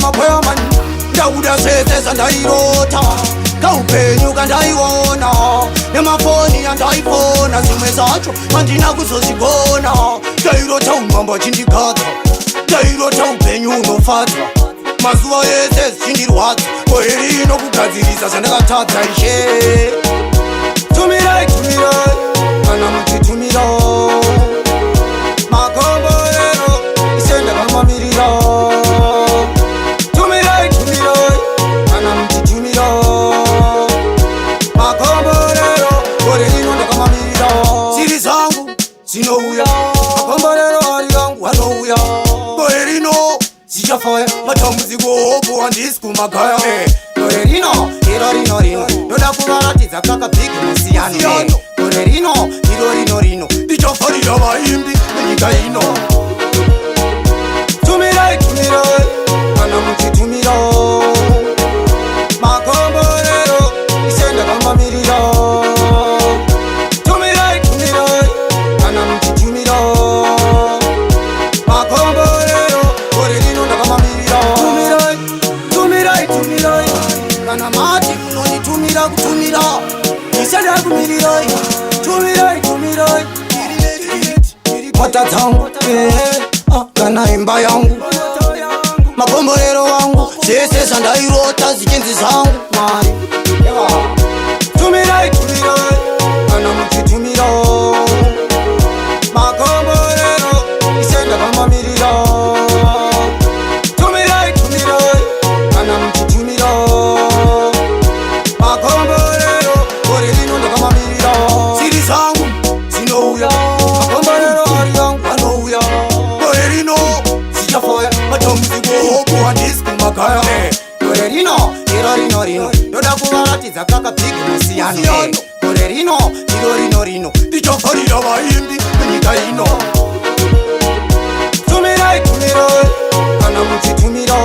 Makwaya, ndakuda zvese zvandairota, kaupenyu kandaiona nemafoni andaifona, zvimwe zvacho handina kuzozvigona. Ndairota umambo achindigadza, ndairota upenyu unofadza, mazuva ese zvichindirwadza. Gore rino kugadzirisa zvandakatadza. Ishe, tumirai, tumirai kana muchitumira makomborero. Ishe, ndakamamirira. Tumirai, tumirai kana muchitumira makomborero. Gore rino ndakamamirira. Siri zangu zinouya, makomborero ari yangu anouya. Gore rino zichafaya, matambudziko opo handisi kumagaya. Gore rino iro rino rino ndoda kuvaratidza kakabhigi musiyano. Gore rino iro rino rino ndichafarira vaimbi venyika ino. Tumirai, tumirai kana muchitumira makomborero. Ishe, ndakamamirira. Tumirai, tumirai kana muchitumira makomborero. Gore rino ndakamamirira. Tumirai, tumirai, tumirai kana mati munonditumira kutumira. Ishe, ndakumirirai. Tumirai, tumirai mota dzangu, kana imba yangu, makomborero wangu, zvese zvandairota zvichinzi zvangu mari. Tumirai, tumirai kana muchitumira makomborero. Ishe, ndakamamirira. Tumirai, tumirai kana muchitumira makomborero. Gore rino ndakamamirira. Siri zangu zinouya, makomborero ari yangu anouya. Gore rino zichafaya, matambudziko opo handisi kumagaya. Gore rino iro rino rino ndoda kuvaratidza kakabhigi musiyano. Gore rino iro rino rino ndichafarira vaimbi venyika ino. Tumirai, tumirai kana muchitumira.